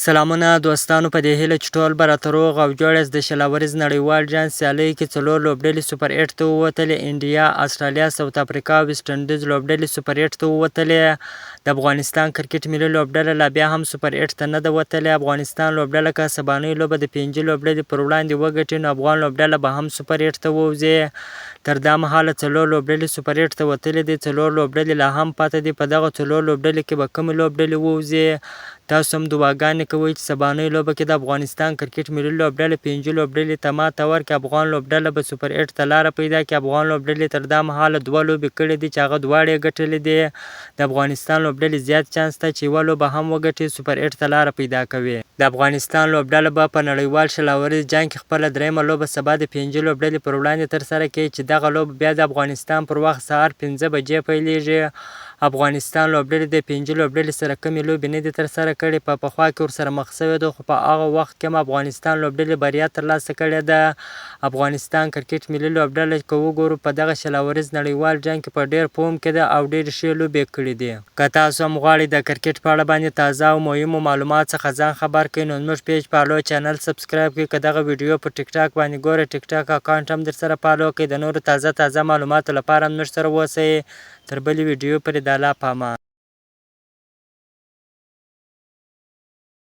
سلامونه دوستانو، په دې هیله چې ټول به راته روغ او جوړ یاست. د 20 اوریز نړیوال جام سیالیو کې څلور لوبډلې سوپر ایټ ته ووتلې. انډیا، اسټرالیا، ساوت افریقا او ویسټ انډیز لوبډلې سوپر ایټ ته ووتلې. د افغانستان کرکټ ملي لوبډله لا بیا هم سوپر ایټ ته نه ده وتلې. افغانستان لوبډله که سبانۍ لوبه د پنځه لوبډلې پر وړاندې وګټي، نو افغان لوبډله به هم سوپر ایټ ته ووځي. تر دا مهاله څلور لوبډلې سوپر ایټ ته وتلې دي، څلور لوبډلې لا هم پاتې دي. په دغه څلور لوبډلې کې به کومې لوبډلې ووځي؟ تاسو هم دعاګانې کوئ چې سبانۍ لوبه کې د افغانستان کرکټ ملي لوبډله پنځه لوبډلې ته ماته ورکړي، افغان لوبډله به سوپر ایټ ته لاره پیدا کړي. افغان لوبډلې تر دا مهاله دوه لوبې کړې دي چې هغه دواړې یې ګټلې دي. د افغانستان لوبډلې زیات چانس شته چې یوه لوبه هم وګټي، سوپر ایټ ته لاره پیدا کوي. د افغانستان لوبډله به په نړیوال 20 اوریز جام کې خپله درېیمه لوبه سبا د پنځه لوبډلې پر وړاندې ترسره کړي، چې دغه لوبه بیا د افغانستان پر وخت سهار 5 بجې پیلېږي. افغانستان لوبډلې د پنځه لوبډلې سره کومې لوبې نه دي ترسره کړې، په پخوا کې ورسره مخ شوې ده، خو په هغه وخت کې هم افغانستان لوبډلې بریا ترلاسه کړې ده. افغانستان کرکټ ملي لوبډله که وګورو، په دغه 20 اوریز نړیوال جام کې په ډېر فورم کې ده او ډېرې ښې لوبې یې کړې دي. که تاسو هم غواړئ د کرکټ په اړه باندې تازه او مهمو معلومات څخه ځان خبر کړئ، نو زموږ پیج فالو، چینل سبسکرایب کړئ. که دغه ویډیو په ټیک ټاک باندې ګورئ، ټیک ټاک اکاونټ هم درسره فالو کړئ. د نورو تازه تازه معلوماتو لپاره هم زموږ سره اوسئ. تر بلې ویډیو پورې د الله په امان.